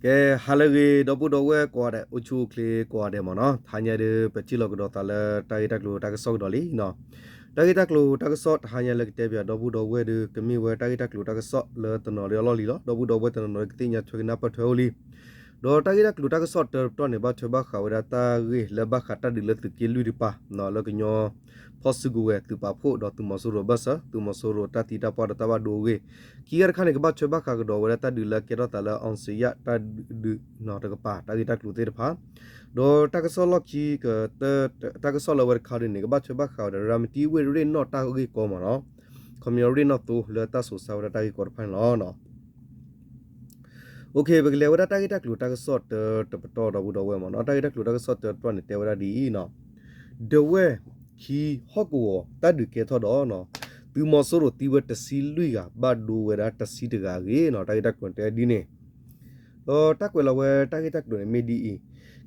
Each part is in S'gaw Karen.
ကဲ ဟါလၢအဂ့ၤ ဒီပုၢ်ဒီဝဲၢ်ကိးဂၤဒဲး အိၣ်ဆူၣ်အိၣ်ချ့ကိးဂၤဒဲးမ့ၢ်နီၤ, တဟါညါဒီး ပထံၣ်လိာ်ကဒီးသးလၢတၢ်ဂ့ၢ်တၢ်ကျိၤတၢ်ကစီၣ်ကဒီးလံနီၤ. တၢ်ဂ့ၢ်တၢ်ကျိၤတၢ်ကစီၣ် တဟါညါလၢကတဲပၠးဒီပုၢ်ဒီဝဲၢ်ဒီး ကမ့ၢ်ဝဲတၢ်ဂ့ၢ်တၢ်ကျိၤတၢ်ကစီၣ်လၢတနီၤလၢအလီၢ်လံၤလီၤ. ဒီပုၢ်ဒီဝဲၢ်တနီၤနီၤဒီး ကသ့ၣ်ညါထွဲကနၢ်ပၢၢ်ထွဲအိၣ်လံ. ဒီးတၢ်ဂ့ၢ်တၢ်ကျိၤတၢ်ကစီၣ်တၢတပတီၢ်န့ၣ် ဘၣ်ထွဲဘၣ်ဃးဝဲဒၣ်တၢ်ဂ့ၢ်လၢ ဘၣ်ဃးတၢ်ဒုးလၢသုးက့လွံၢ်တကပၤ လၢကညီဖီၣ်စုကဝဲၤသုးပာ်ဖှိၣ်ဒီးသုးမီၤစိရိၤအဘၢၣ်စၢၤ သုးမီၤစိရိၤတၢ်သံတၢ်ပှၢ်ဒီးတၢ်ဘၣ်ဒိအဂ့ၢ်. ခံဂၤတခါန့ၣ် ကဘၣ်ထွဲဘၣ်ဃးကဒီးဝဲဒၣ်တၢ်ဒုးလၢအကဲထီၣ်သးလၢ အောင်ဇေယျ တၢ်ဒုးနီတကပၤ တၢ်ဂ့ၢ်တၢ်ကျိၤသ့ၣ်တဖၣ်, ဒီးတၢ်ကစီၣ်လီၢ်ခံ တၢ်ကစီၣ်လၢအဝဲတခါဒ်န့ၣ် ကဘၣ်ထွဲဘၣ်ဃးဝဲဒီး ရၤမတံဝ့ၢ်ရ့ၣ်နီၣ်တၢ်ဂ့ၢ်ကီမ့ၢ်နီၤ, ခီပညီရ့ၣ်နီၣ်သိလၢတၢ်စိာ်ဆါဝဲဒၣ်တၢ်ဂ့ၢ်ကီတဖၣ်န့ၣ်လီၤ. ပကလဲၤဝဲဒၣ်တၢ်ဂ့ၢ်တၢ်ကျိၤတၢ်ကစီၣ်တၢတပတီၢ်ဒီပုၢ်ဒီဝဲၢ်မ့ၢ်နီၤ. တၢ်ဂ့ၢ်တၢ်ကျိၤတၢ်ကစီၣ်တၢတပတီၢ်န့ၣ်တဲဝဲဒၣ်ဒ်အံၤနီၤ, ဒဝဲၢ်ခံဟီၣ်ကဝီၤတၢ်ဒုးကဲထီၣ်ဒီး သုးမီၤစိရိၤသံဝဲတဆံလွံၢ်ဂၤ ဘၣ်ဒိဝဲဒၣ်တဆံတဂၤအဂ့ၢ်နီၤ. တၢ်ဂ့ၢ်တၢ်ကျိၤတဲဒ်န့ၣ် ဒီးတၢ်ကွဲးလီၤဝဲတၢ်ဂ့ၢ်တၢ်ကျိၤန့ၣ်မ့ၢ်ဒ်အံၤ,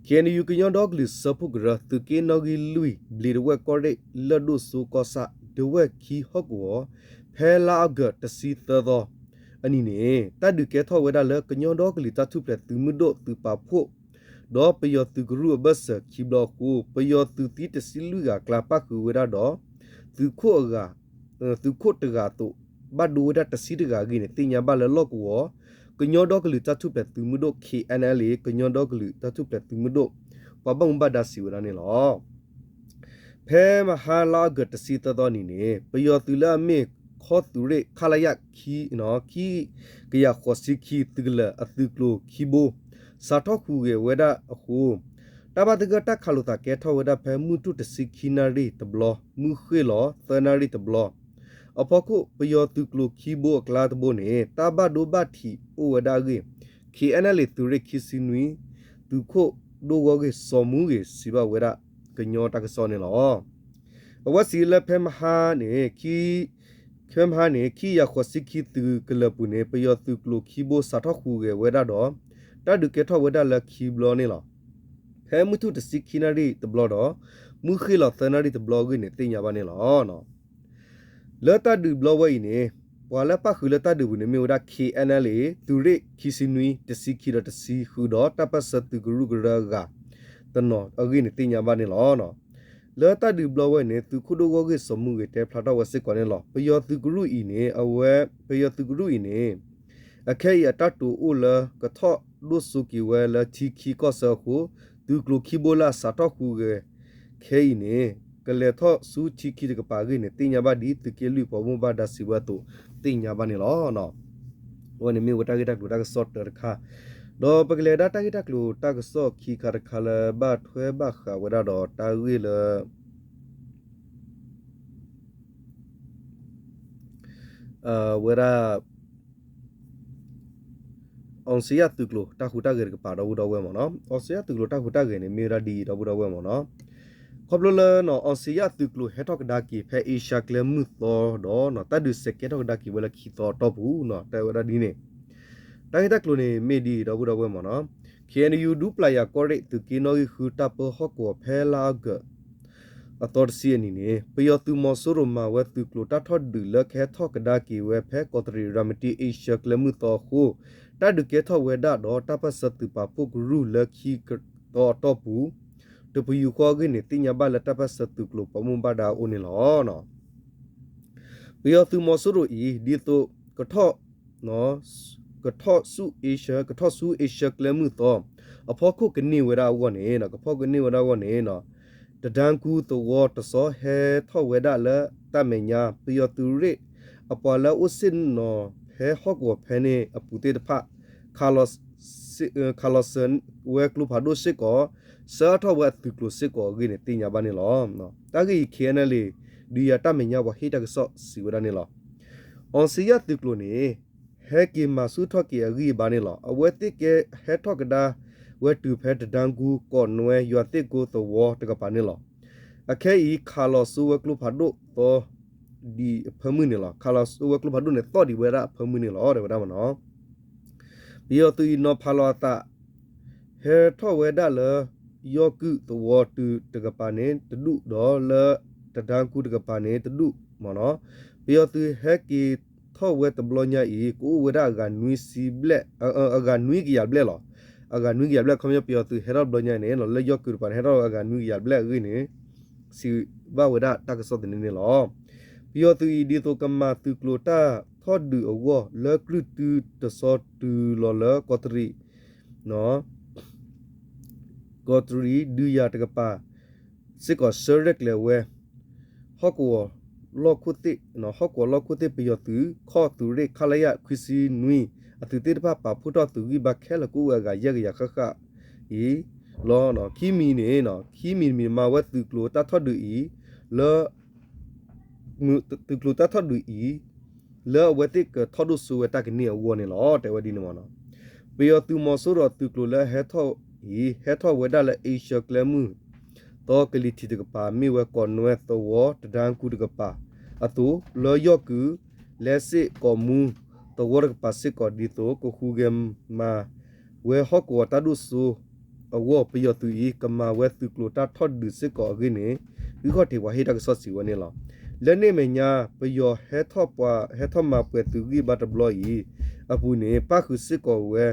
ခ့ၣ်အဲၣ်ယူၣ် ကညီဒီကလုာ်စၢဖှိၣ်ကရၢ သုးက့နီၣ်ဂံၢ်လွံၢ် ဘျံးတဝဲၢ်ကီၢ်ရ့ၣ် လၢၢ်ဒိၣ်စိကီၢ်ဆၣ် ဒဝဲၢ်ခံဟီၣ်ကဝီၤ ဖဲလါအီကူးတဆံသၢသီအနံၤန့ၣ် တၢ်ဒုးကဲထီၣ်ဝဲဒၣ်လၢကညီဒီကလုာ်တၢ်ထူၣ်ဖျဲးသုးမုၢ်ဒိၣ်သုးပာ်ဖှိၣ် ဒီးပယီၤသုးကရူၢ်အဘၢၣ်စၢၤခံဘျီအဃိ ပယီၤသုးသံတဆံလွံၢ်ဂၤအကျါ ပၣ်ဃုာ်ဝဲဒၣ်ဒီး သုးခိၣ်အဂၤ သုးခိၣ်တဂၤအသိး ဘၣ်ဒိဝဲဒၣ်တဆံတဂၤအဂ့ၢ်န့ၣ် သ့ၣ်ညါဘၣ်လၢလီၢ်ကဝီၤ ကညီဒီကလုာ်တၢ်ထူၣ်ဖျဲးသုးမုၢ်ဒိၣ် ခ့ၣ်အဲၣ်ယူၣ် ကညီဒီကလုာ်တၢ်ထူၣ်ဖျဲးသုးမုၢ်ဒိၣ် ပှၤဘၣ်မူဘၣ်ဒါစံးဝဲဒၣ်န့ၣ်လီၤ. ဖဲမဟါလါအီကူးတဆံသၢသီနံၤန့ၣ် ပယီၤသုးလၢအမ့ၢ်ခီသုးရ့ၣ် ခလရ ခံ ခံကယၤဃိးဆံခံ သုးကလၢၤအသုးကျိၤခံဘိ စးထီၣ်ဟူးဂဲၤဝဲဒၣ်အဃိ တၢ်ဘၣ်သဂၢၢ်တၢ်ခးလိာ်သးကဲထီၣ်ဝဲဒၣ်ဖဲမုၢ်ထူၣ်တဆံခံနၣ်ရံၣ်တဘျီ, မုၢ်ဃ့ၢ်လီၤသၢနၣ်ရံၣ်တဘျီ အဖီခိၣ် ပယီၤသုးကျိၤခံဘိအကျါတဘိန့ၣ် တၢ်ဘၣ်ဒိဘၣ်ထံးအိၣ်ဝဲဒၣ်အဂ့ၢ် ခ့ၣ်အဲၣ်ယူၣ် သုးရ့ၣ်ခံဆံနွံ သုးခိၣ်ဒိၣ်ဂီၢ်ဂ့ၢ်စီၤမူဂ့ၤ စံးဘၣ်ဝဲဒၣ်ကညီတၢ်ကစီၣ်န့ၣ်လီၤ. အဝဲစံးလၢဖဲမဟါန့ၣ် ဖဲမဟါန့ၣ် ခံကယၤဃိးဆံခံ သုးကလၢၤပူၤန့ၣ် ပယီၤသုးကျိၤခံဘိစးထီၣ်ဟူးဂဲၤဝဲဒၣ်ဒီး တၢ်ဒုးကဲထီၣ်ဝဲဒၣ်လၢခံဘျီန့ၣ်လီၤ. ဖဲမုၢ်ထူၣ်တဆံခံနၣ်ရံၣ်တဘျီဒီး မုၢ်ဃ့ၢ်လီၤသၢနၣ်ရံၣ်တဘျီအဂ့ၢ်န့ၣ် သ့ၣ်ညါဘၣ်န့ၣ်လီၤ. လၢတၢ်ဒုးဘျီဝဲအံၤန့ၣ် ပှၤလၢပၣ်ဃုာ်လၢတၢ်ဒုးပူၤန့ၣ် မ့ၢ်ဝဲဒၣ် ခ့ၣ်အဲၣ်ယူၣ် သုးရ့ၣ်ခံဆံနွံ တဆံခံဒီးတဆံဃုဒီး တၢ်ပၢၢ်ဆၢသုးကရူၢ်ကရၢအဂၤတနီၤအဂ့ၢ်န့ၣ် သ့ၣ်ညါဘၣ်န့ၣ်လီၤ. လၢတၢ်ဒုးဘျီဝဲန့ၣ် သုးခိၣ်ဒိၣ်ဂီၢ်ဂ့ၢ်စီၤမူဂ့ၤ တဲဖျါထီၣ်ဝဲစ့ၢ်ကီးန့ၣ်လီၤ. ပယီၤသုးကရူၢ်အံၤန့ၣ် အဝဲ ပယီၤသုးကရူၢ်အံၤန့ၣ် အခဲအံၤအတၢ်တိာ်အိၣ်လၢကထီၣ်ဒိၣ်စိက့ၤဝဲလၢထံခံကီၢ်ဆၢအဃိ သုးကျိၤခံဘိလၢအစးထီၣ်ဟူးဂဲၤခဲအံၤန့ၣ် ကလဲၤထီၣ်ဆူထံခံတကပၤအဂ့ၢ်န့ၣ် သ့ၣ်ညါဘၣ်ဒ်သုးက့လွံၢ်ပှၤဘၣ်မူဘၣ်ဒါစံးဝဲအသိး သ့ၣ်ညါဘၣ်န့ၣ်လီၤ. အဝဲန့ၣ်မ့ၢ်ဝဲတၢ်ဂ့ၢ်တၢ်ကျိၤတၢ်ကစီၣ်တၢတခါ, ဒီးပကလဲၤဒၣ်တၢ်ဂ့ၢ်တၢ်ကျိၤတၢ်ကစီၣ်ခံခါတခါလၢဘၣ်ထွဲဘၣ်ဃးဝဲဒၣ်ဒီးတၢ်ဂ့ၢ်လၢ ဝဲဒၣ် အောင်ဇေယျသုးကျိၤတၢ်ဟူးတၢ်ဂဲၤတကပၤ ဒီပုၢ်ဒီဝဲၢ်မ့ၢ်နီၤ. အောင်ဇေယျသုးကျိၤတၢ်ဟူးတၢ်ဂဲၤန့ၣ် မ့ၢ်ဝဲဒၣ်ဒ်အံၤ ဒီပုၢ်ဒီဝဲၢ်မ့ၢ်နီၤ. ခီဖျိလၢနီၤ အောင်ဇေယျသုးကျိၤဟဲထီၣ်ကဒါက့ၤဖဲအ့ရှါကျဲမုၢ်သီဒီး တၢ်ဒုးစဲးကဲထီၣ်ကဒါက့ၤဝဲလၢခံသီအတီၢ်ပူၤနီၤ တဲဝဲဒၣ်ဒ်န့ၣ် တၢ်ဂ့ၢ်တၢ်ကျိၤန့ၣ် မ့ၢ်ဒ်အံၤ ဒီပုၢ်ဒီဝဲၢ်မ့ၢ်နီၤ. ခ့ၣ်အဲၣ်ယူၣ် ဒူပျၢ်ယၤကီၢ်ရ့ၣ် သုးက့နီၣ်ဂံၢ်ဃု တၢ်ပၢဟီၣ်ကဝီၤ ဖဲလါအီကူး အသီတဆံအနံၤန့ၣ် ပယီၤသုးမီၤစိရိၤမၤဝဲသုးကျိၤတၢ်ထီၣ်ဒုးလၢကဟဲထီၣ်ကဒါက့ၤဝဲဖဲကီးတရံးရၤမတံအ့ရှါကျဲမုၢ်သီအဃိ တၢ်ဒုးကဲထီၣ်ဝဲဒၣ်ဒီးတၢ်ပၢၢ်ဆၢသုးပာ်ဖှိၣ်ကရူၢ်လၢခံသီအတီၢ်ပူၤ တပယူာ်ဃီအဂ့ၢ်န့ၣ် သ့ၣ်ညါဘၣ်လၢတၢ်ပၢၢ်ဆၢသုးကျိၤပှၤဘၣ်မူဘၣ်ဒါအအိၣ်န့ၣ်လီၤ. ပယီၤသုးမီၤစိရိၤအံၤ ဒ်သိး ကထီၣ် ကထီၣ်ဆူ ကထီၣ်ဆူအ့ရှါကျဲမုၢ်သီ အဖီခိၣ်ကန့ၢ်ဝဲဒၣ်အဂီၢ်န့ၣ် ကဖီၣ်ကန့ၢ်ဝဲဒၣ်အဂီၢ်န့ၣ် တဒါကူသဝီတစီဟဲထီၣ်ဝဲဒၣ်လၢတၢ်မဲာ်ညါ ပယီၤသုးရ့ၣ် အပှၤလၢအအိၣ်ဆ့ၣ်နီၤဖဲဟီၣ်ကဝီၤဖဲန့ၣ်အပူၤသ့ၣ်တဖၣ် ခးလီၤစၢၤဝဲကျိဖးဒိၣ်စ့ၢ်ကီး ဆှၢအါထီၣ်ဝဲအသုးကျိၤစ့ၢ်ကီးအဂ့ၢ်န့ၣ် သ့ၣ်ညါဘၣ်န့ၣ်လီၤ. တၢ်ဂ့ၢ်အံၤ ခ့ၣ်အဲၣ်ယူၣ် ဒုးယၤတၢ်မဲာ်ညါပှၤဟ့ၣ်တၢ်ကစီၣ်စံးဝဲဒၣ်န့ၣ်လီၤ. အောင်ဇေယျသုးကျိၤန့ၣ် ဟဲက့ၤမၤဆူၣ်ထီၣ်က့ၤအဂံၢ်အဘါန့ၣ်လီၤ. အဝဲသ့ၣ်ကဟဲထီၣ်ကဒါဝဲတုၤဖဲတဒါကူ ကီးနွဲ ယွၤသ့ၣ်ကိသဝီတကပၤန့ၣ်လီၤ. အခဲအံၤ ခးလီၤစိဝဲကျိဖးဒိၣ်သီဒံးအဖၢမုၢ်န့ၣ်လီၤ. ခးလီၤစိဝဲကျိဖးဒိၣ်န့ၣ် သီၣ်ဒံးဝဲဒၣ်အဖၢမုၢ်န့ၣ်လီၤ တဲဝဲဒၣ်မ့ၢ်နီၤ. ပယီၤသုးအံၤနီၤဖးလီၤအသး ဟဲထီၣ်ဝဲဒၣ်လၢယီၢ်ကုၢ်သဝီတုၤတကပၤန့ၣ်တဒူၣ်ဒီးလၢတဒါကူတကပၤန့ၣ်တဒူၣ်မ့ၢ်နီၤ. ပယီၤသုးဟဲက့ၤထီၣ်ဝဲတဘျီညါအံၤ ကအိၣ်ဝဲဒၣ်အဂၤနွံဆံဘျဲၣ် အဂၤနွံကယၤဘျဲၣ်လီၤ. အဂၤနွံကယၤဘျဲၣ် ခီပညီ ပယီၤသုးဟဲထီၣ်တဘျီညါအံၤန့ၣ် လၢယီၢ်ကုၤတကပၤန့ၣ် ဟဲထီၣ်အဂၤနွံကယၤဘျဲၣ်အဂ့ၢ်န့ၣ် စံးဘၣ်ဝဲဒၣ်တၢ်ကစီၣ်သန့န့ၣ်လီၤ. ပယီၤသုးအံၤ ဒ်သိးကမၤသုးကျိၤတၢ်ထီၣ်ဒုးအဂီၢ် လၢကြုၢ်တုတဆီတုၤလီၤလၢကီးတရံး ကီးတရံးဒုးယၤတကပၤ စ့ၢ်ကီးဆှၢရဲၣ်ကျဲၤဝဲ ဟီၣ်ကဝီၤလီၢ်ခိၣ်သ့ၣ် ဟီၣ်ကဝီၤလီၢ်ခိၣ်သ့ၣ် ပယီၤသုး ခီၣ်သုးရ့ၣ် ခလရ ခွံဆံနွံ အသုးသ့ၣ်တဖၣ် ပာ်ဖှိၣ်ထီၣ်သုးဂံၢ်ဘါခဲလၢာ် ကအိၣ်ဝဲအဂၤယဲၢ်ကယၤဃၣ်ဃၣ်အံၤလီၤ. ခံမံၤန့ၣ် ခံမံၤတမံၤ မၤဝဲသုးကျိၤတၢ်ထီၣ်ဒုးအံၤ လၢ သုးကျိၤတၢ်ထီၣ်ဒုးအံၤ လၢအဝဲသ့ၣ်ကထီၣ်ဒိၣ်စိဝဲတၢ်ကန့ၢ်အဂီၢ်န့ၣ်လီၤ. တဲဝဲဒ်န့ၣ်မ့ၢ်နီၤ. ပယီၤသုးမီၤစိရိၤသုးကျိၤလၢအဟဲထီၣ်အံၤ ဟဲထီၣ်ဝဲဒၣ်လၢ အ့ရှၢၣ်ကျဲမုၢ်သီ ကလံၤထံးတကပၤ မ့ၢ်ဝဲကီးနွဲသဝီ တဒါကူတကပၤအသိး လၢယီၢ်ကုၤ လဲစ့ၣ် ကီးမူ သဝီတကပၤစ့ၢ်ကီး ဒ်သိးကဟူးဂဲၤမၤ ဝဲဟီၣ်ကဝီၤတၢ်ဒိၣ်စိအဂီၢ် ပယီၤသုးအံၤ ကမၤဝဲသုးကျိၤတၢ်ထီၣ်ဒုးစ့ၢ်ကီးအဂ့ၢ်န့ၣ် ဂံၢ်ခီၣ်ထံးပှၤဟ့ၣ်တၢ်ကစီၣ်စံးဝဲန့ၣ်လီၤ. လၢန့ၣ်အမဲာ်ညါ ပယီၤဟဲထီၣ်ပှၤ ဟဲထီၣ်မၤပှဲၤသုးဂံၢ်ဘါတဘျီအံၤအပူၤန့ၣ် ပၣ်ဃုာ်စ့ၢ်ကီးဝဲ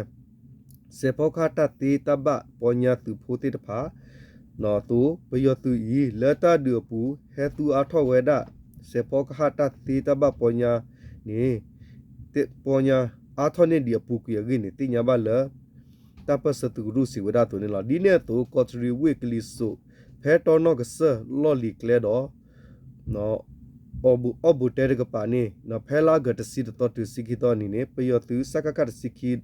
စဲးဖီကဟၣ်တၢ်သ့တၢ်ဘၣ်ပီညါသုးဖိသ့ၣ်တဖၣ် အသိး ပယီၤသုးအံၤ လၢတၢ်ဒုးအပူၤ ဟဲသူအါထီၣ်ဝဲဒၣ် စဲးဖီကဟၣ်တၢ်သ့တၢ်ဘၣ်ပီညါန့ၣ် ပီညါအါထီၣ်န့ၢ်ဒံးအပူၤကွံာ်အဂ့ၢ်န့ၣ် သ့ၣ်ညါဘၣ်လၢ တၢ်ပၢၢ်ဆၢသုးကရူၢ်စံးဝဲဒၣ်အသိးန့ၣ်လီၤ. ဒ်န့ၣ်အသိး ကီးတရံးဝ့ၢ်ကလံၤစိး ဖဲတီနီၣ်ကစၢၢ်လီၢ်လံၤကျဲဒီး အီၣ်ဘိးတဲတကပၤန့ၣ် ဖဲလါအီကူးတဆံတသီတုၤဆံခံသီအနံၤန့ၣ် ပယီၤသုး စကခ တဆံခံ ဒီး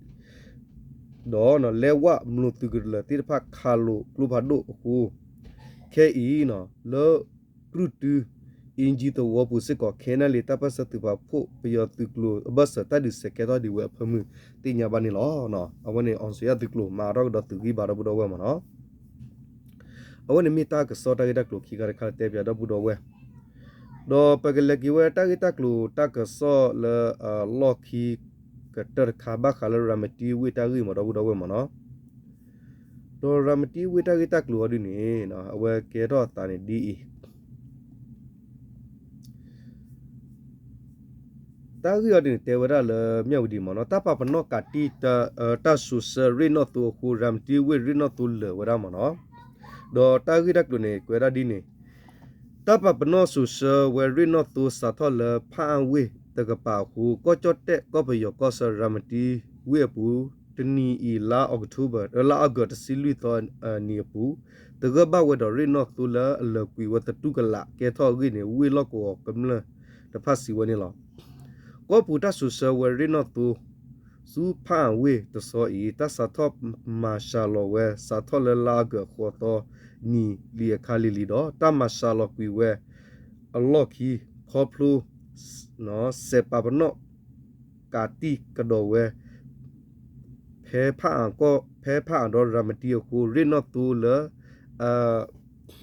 လဲဝၣ်မျိာ်သုးကလၢၤသ့ၣ်တဖၣ် ခးလိာ်ကျိဖးဒိၣ်အဃိ ခဲအံၤ လၢကြုၢ်တု အ့ကၠံသဝီပူၤစ့ၢ်ကီး ခဲနၣ်လံ တၢ်ပၢၢ်ဆၢသုးပာ်ဖှိၣ် ပယီၤသုးကျိၤအဘၢၣ်စၢၤ တၢ်ဒုးစဲးကဲထီၣ်ဒံးဝဲအဖၢမုၢ် သ့ၣ်ညါဘၣ်န့ၣ်လီၤ. အဝဲန့ၣ် အီစံယၣ်သုးကျိၤ မၤထီၣ်ကဒီးသုးဂံၢ်ဘါ ဒီပုၢ်ဒီဝဲၢ်မ့ၢ်နီၤ. အဝဲန့ၣ်မ့ၢ်တၢ်ကစီၣ်တၢ်ဂ့ၢ်တၢ်ကျိၤခံခါတခါလၢတဲပၠး ဒီပုၢ်ဒီဝဲၢ် ဒီးပကလဲၤက့ၤဝဲတၢ်ဂ့ၢ်တၢ်ကျိၤတၢ်ကစီၣ်လၢအလီၢ်ခံကတၢၢ်တခါ ဘၣ်ဃးလၢရၤမတံဝ့ၢ်တၢ်ဂ့ၢ်မ့ၢ် ဒီပုၢ်ဒီဝဲၢ်မ့ၢ်နီၤ. ဒီးရၤမတံဝ့ၢ်တၢ်ဂ့ၢ်တၢ်ကျိၤအီၤဒ်န့ၣ် အဝဲကဲထီၣ်အသးန့ၣ်ဒ်အံၤ တၢ်ဂ့ၢ်အီၤဒ်န့ၣ် တဲဝဲဒၣ်လၢမၠၣ်ဝတံၤမ့ၢ်နီၤ တၢ်ပာ်ပနီၣ်ကးတံၢ် တၢ်စိၤဆၢရ့ၣ်နီၣ်သိအဃိ ရၤမတံဝ့ၢ်ရ့ၣ်နီၣ်သိလၢာ်ဝဲဒၣ်မ့ၢ်နီၤ. ဒီးတၢ်ဂ့ၢ်တၢ်ကျိၤန့ၣ် ကွဲးဒၣ်ဒ်န့ၣ် တၢ်ပာ်ပနီၣ်စိၤဆၢဝဲရ့ၣ်နီၣ်သိ စးထီၣ်လၢဖးအါဝ့ၢ်တကပၤအဃိ ကီၢ်ကၠီၣ်တဲၣ် ကီၢ်ပယီၤကီၢ်ဆၢ ရၤမတံဝ့ၢ်အပူၤ တနံၤအံၤ လါအီးကထိဘၢၣ် လါအီကူးတဆံလွံၢ်သီအနံၤအပူၤ တဂၢၢ်ဘၣ်ဝဲဒီးရ့ၣ်နီၣ်သိလၢအလၢာ်ကွံာ်ဝဲသတူၢ်ကလာ် ကဲထီၣ်အဂ့ၢ်န့ၣ် ဝ့ၢ်လီၢ်ကဝီၤကမျၢၢ်တဖၣ်စံးဝဲန့ၣ်လီၤ. ကီၢ်ပူၤတၢ်စိၤဆၢဝဲရ့ၣ်နီၣ်သိ ဆူဖးအါဝ့ၢ်တဆီအံၤ တၢ်စးထီၣ်မၤစှၤလီၤဝဲ စးထီၣ်လၢလါအီကူးဃိးသီနံၤလံအခါလံၤလံၤဒီး တၢ်မၤစှၤလီၤကွံာ်ဝဲအလီၢ်ခံ ခီဖျိ စဲးပာ်ပနီၣ်ကးတံၢ်ကဒီးဝဲ ဖဲဖးအါကီၢ် ဖဲဖးအါဒီးရၤမတံအဃိ ရ့ၣ်နီၣ်သိလၢ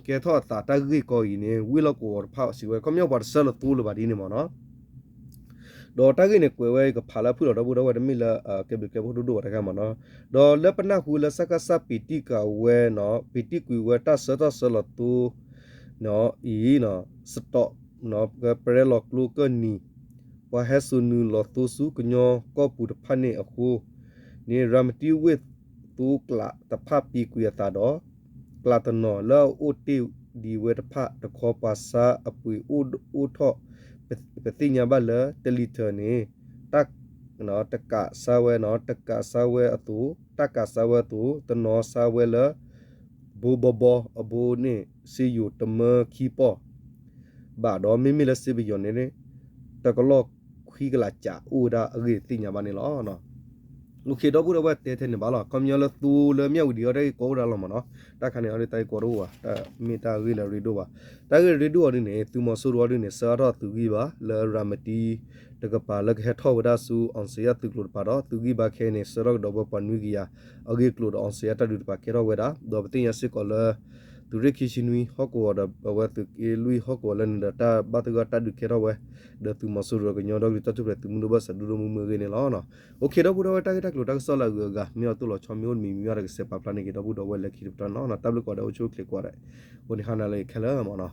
ကဲထီၣ်အသးတၢ်ဂ့ၢ်ကီအံၤန့ၣ် ဝ့ၢ်လီၢ်ကဝီၤတဖၣ်စံးဝဲ ခီပညီပှၤတဆၢလီၤသိလၢၤဘၣ်ဒ်န့ၣ်မ့ၢ်နီၤ. ဒီးတၢ်ဂ့ၢ်န့ၣ် ကွဲးဝဲကဖးလၢအဖုၣ်လီၤ ဒီပုၢ်ဒီဝဲၢ် တမ့ၢ်လၢကဲဘျုးကဲဖှိၣ်ဒိၣ်ဒိၣ်ဘၣ်တခါမ့ၢ်နီၤ. ဒီးလၢပနၢ်ဟူလၢ စကစ ပံာ်တံၢ်ကၤဝဲနီၤ ပံာ်တံၢ်ကွံာ်ဝဲတၢ်ဆၢထီၣ်ဆၢလီၤသိ အံၤ စတီး ပရဲလီၤကျိကၢၢ်နံၤ ပှၤဟဲစိာ်နုာ်လီၤသိဆူကညီကီၢ်ပူၤတဖၣ်န့ၣ်အဃိန့ၣ် ရၤမတံဝ့ၢ်သိကျးတဖၣ်ပံာ်ကွံာ်အသးဒီး ကျးတနီၤလၢအအိၣ်တ့ၢ်ဒံးဝဲတဖၣ်တခီ ပှၤဆါအပှ့ၤအိၣ်အိၣ်ထီၣ် ပသ့ၣ်ညါဘၣ်လၢ တလံၤထၢၣ်န့ၣ် တၢ်ကးဆါဝဲနီၤ တကးဆါဝဲအသိး တၢ်ကးဆါဝဲအသိး တနီၤဆါဝဲလၢ ဘိဘီဘီအဘိန့ၣ် စ့ယိၤတမၢခံပီၢ် ဘၣ်ဒီး မ့မ့ၢ်လၢစ့ပယီၤန့ၣ် တကလီၢ်ခွံကလးကးအိၣ်ဝဲဒၣ်အဂ့ၢ်သ့ၣ်ညါဘၣ်န့ၣ်လီၤ. အိၣ်ခ့ ဒီပုၢ်ဒီဝဲၢ် တဲထဲန့ၣ်ဘၣ်လီၤ. ခီပညီလၢသိလၢမၠၣ်ဝတံၤအီၤ တၢ်ဂ့ၢ်ကီအိၣ်ဒၣ်လီၤမ့ၢ်နီၤ. တၢ်ခါန့ၣ်အီၤဒ်တၢ်ဂ့ၢ်ကီတအိၣ်ဘၣ်, တၢ်မ့ၢ်တၢ်ဂ့ၢ်လၢအရ့ဒိၣ်ဘၣ်. တၢ်ဂ့ၢ်ရ့ဒိၣ်အီၤဒ်န့ၣ် သုးမီၤစိရိၤအီၤဒ်န့ၣ် ဆှၢအါထီၣ်သုးဂံၢ်ဘါ လၢရၤမတံတကပၤလၢကဟဲထီၣ်ဝဲဒၣ်ဆူ အောင်ဇေယျ သုးကျိၤတကပၤဒီး သုးဂံၢ်ဘါခဲအံၤန့ၣ် ဆှၢထီၣ်ကဒီးဝဲပှၤနွံကယၤ အဂ့ၢ်အကျိၤဒီး အောင်ဇေယျ တၢ်ဒုးတကပၤကဲထီၣ်ဝဲဒၣ်, ဒီးပသ့ၣ်ညါစ့ၢ်ကီးလၢ သုးရ့ၣ်ခံဆံနွံဟီၣ်ကဝီၤဒီး အဝဲသုးက့လွံၢ်ဟီၣ်ကဝီၤလၢန့ၣ်ဒီး တၢ်ဘၣ်သဂၢၢ်တၢ်ဒုးကဲထီၣ်ဝဲ, ဒီးသုးမီၤစိရိၤကညီဒီကလုာ်တၢ်ထူၣ်ဖျဲးသုးမုၢ်ဒိၣ်ဘၣ်စၢၤဒူဒိၣ်မုၢ်မုၢ်အဂ့ၢ်န့ၣ်လီၤ. အိၣ်ခ့ ဒီပုၢ်ဒီဝဲၢ် တၢ်ဂ့ၢ်တၢ်ကျိၤတၢ်ကစီၣ်လၢအဂုၤအဂၤ မ့ၢ်အီၤသိၣ်လီၤဆီမ့ၢ်အိၣ်တမံၤမံၤ မ့ၢ်အီၤတကဆဲးပာ်ဖျါန့ၢ်က့ၤ ဒီပုၢ်ဒီဝဲၢ်လၢခံတပတီၢ်နီၤ. တၢ်ဘျုးကိးဂၤဒဲး အိၣ်ဆူၣ်အိၣ်ချ့ကိးဂၤဒဲး, အိၣ်ဒံးဟါနၤလၢခဲလၢာ်မ့ၢ်နီၤ.